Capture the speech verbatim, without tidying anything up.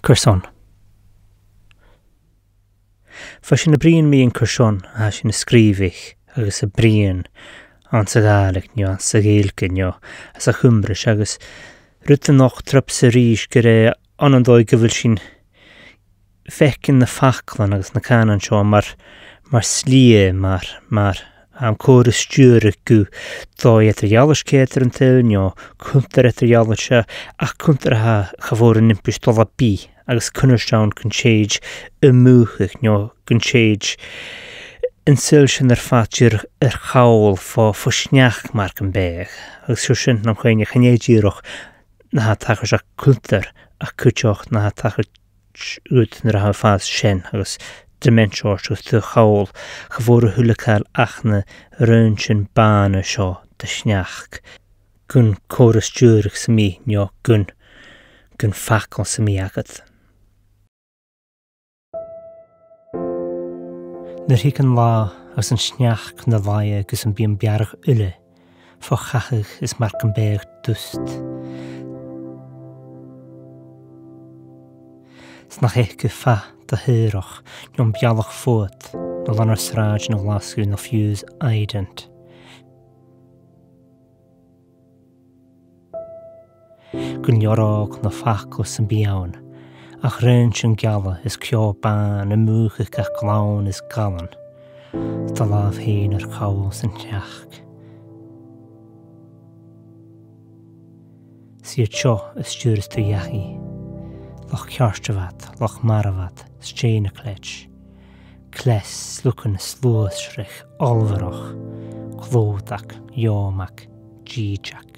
Carson. Bha sinn a' bruidhinn mu dheidhinn carson a tha sinn a' sgrìobhadh agus a' bruidhinn anns a' Ghàidhlig no anns a' Ghaeilge no anns a' Chuimris, agus rud a nochd tuaireamsa a-rithist gur e ann an dòigh gu bheil sinn a' faicinn na faclan agus na cànain seo mar, mar slighe, mar, mar, um, còmhradh-stiùiridh gu dòigh eadar-dhealaichte eadar an t-saoghal, no cunntair eadar-dhealaichte, ach cunntair a tha cha mhòr an impis dol à bith, agus cunnart ann gun tèid a mhùchadh, no gun tèid an saoghal sin air fad dìreach air chall fo, fo shneachd mar gum biodh. Agus seo sin nam chuimhne, chan e dìreach na tha a' tachairt ach cunntair, ach cuideachd na tha a' tachairt s-, rud nuair a tha thu a' fàs sean agus dementia ort agus tu air chall, cha mhòr a h-uile càil ach na raointean bàna seo de shneachd, gun còmhradh-stiùiridh sam bith, no gun, gun facal sam bith agad. Nuair thig an latha agus an sneachd na laighe gus am bi am bearradh uile fo chathadh is mar gum biodh dust. 'S nach fhaic thu fad do shaoradh, no am bealach fodhad, no Lonarsràid no Ghlaschu no fiù 's Ident. Gun leòr òg no facal sam bith ann, ach raointean geala is ceò bàn a' mùchadh gach gleann is gallan, 's do làmh fhèin air chall san t-sneachd. 'S iad seo a stiùireas tu dhachaigh, Loch Ceartabhat, Loch Marbhat, Stèinacleit, Cleas, Slugan, Sluaisreach, Olbharach, Clòdag, Leòmag, Dìdeag.